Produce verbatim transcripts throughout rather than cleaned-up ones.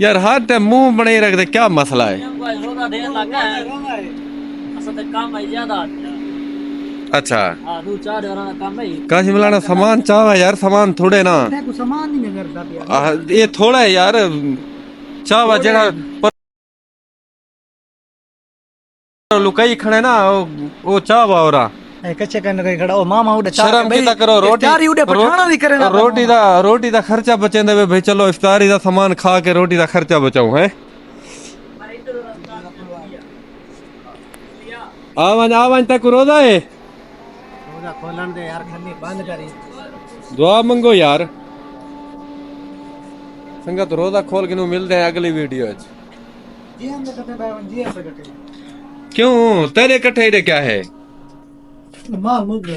یار، ہر ٹائم منہ بݨائی رکھدے، کیا مسئلہ ہے؟ کوئی روزہ ݙیݨ لڳا ہے۔ اساں تے کم ہے زیادہ۔ اچھا۔ ہاں، ݙو چار ݙینہہ دا کم ہے۔ کاشی ملانا، سامان چاوا یار، سامان تھوڑے نا۔ تیکوں سامان نہیں نظر آتا پیا۔ آہ، یہ تھوڑا ہے یار، چاوا جڑا پر لکائی کھڑے نا، او، او چاوا اورا۔ اے کچے کن لگائی کھڑا، او ماما اڈے چا شرم کیتا کرو، روٹی، افطاری اڈے رو-، پٹھانا دی کرے نا۔ روٹی دا، روٹی دا خرچہ بچیندا وے بھائی، چلو افطاری دا سامان کھا کے روٹی دا خرچہ بچاؤں، ہیں؟ آ ونڄ، آ ونڄ، تیکوں روزہ ہے؟ روزہ کھولن دے یار، کھلی بند کری۔ دعا منگو یار۔ سنگت، روزہ کھول کے نوں ملدے ہیں اگلی ویڈیو وچ۔ جی ہم کٹے بھائی، جی ہم کٹے۔ کیوں؟ تیرے کٹھے دے کیا ہے؟ ماں مگ۔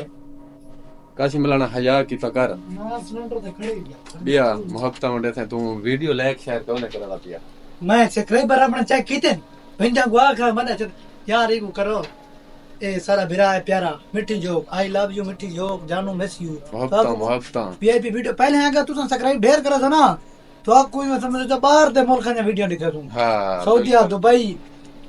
کاشی ملانا، حیا کیتا کر۔ نا سلنڈر تے کھڑے ہی گیا۔ بیا محبتاں ونڈے تھے، توں ویڈیو لائک شیئر کیوں نہیں کردا پیا؟ میں سبسکرائبر اپنا چیک کیتے، بھنجا کو آکھا، من اچھا یار ایکو کرو۔ اے سارا بھرا ہے پیارا، مٹھی جھوک، آئی لو یو مٹھی جھوک، جانو مس یو۔ محبتاں، محبتاں۔ وی آئی پی ویڈیو پہلے آگا، تساں سبسکرائب ڈھیر کرو سو نا، تو آپ کوئی میں سمجھو تو باہر دے ملکاں دی ویڈیو ڈکھے سوں۔ ہاں، سعودیہ، بالکل۔ دبئی،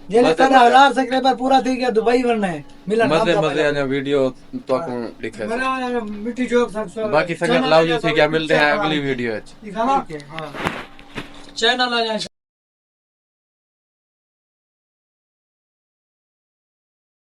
جیلے مزے، سارا مزے۔ ہزار سبسکرائبر پورا تھی گیا، دبئی ورنا ہے، ملن مزے، آپ مزے کا آنے ویڈیو تو کو ڈکھے سوں۔ میرا مٹھی جھوک سب سے باقی سنگت لو یو تھی گیا، ملدے ہیں اگلی ویڈیو وچ۔ ٹھیک ہے نا؟ چینل آ جائے۔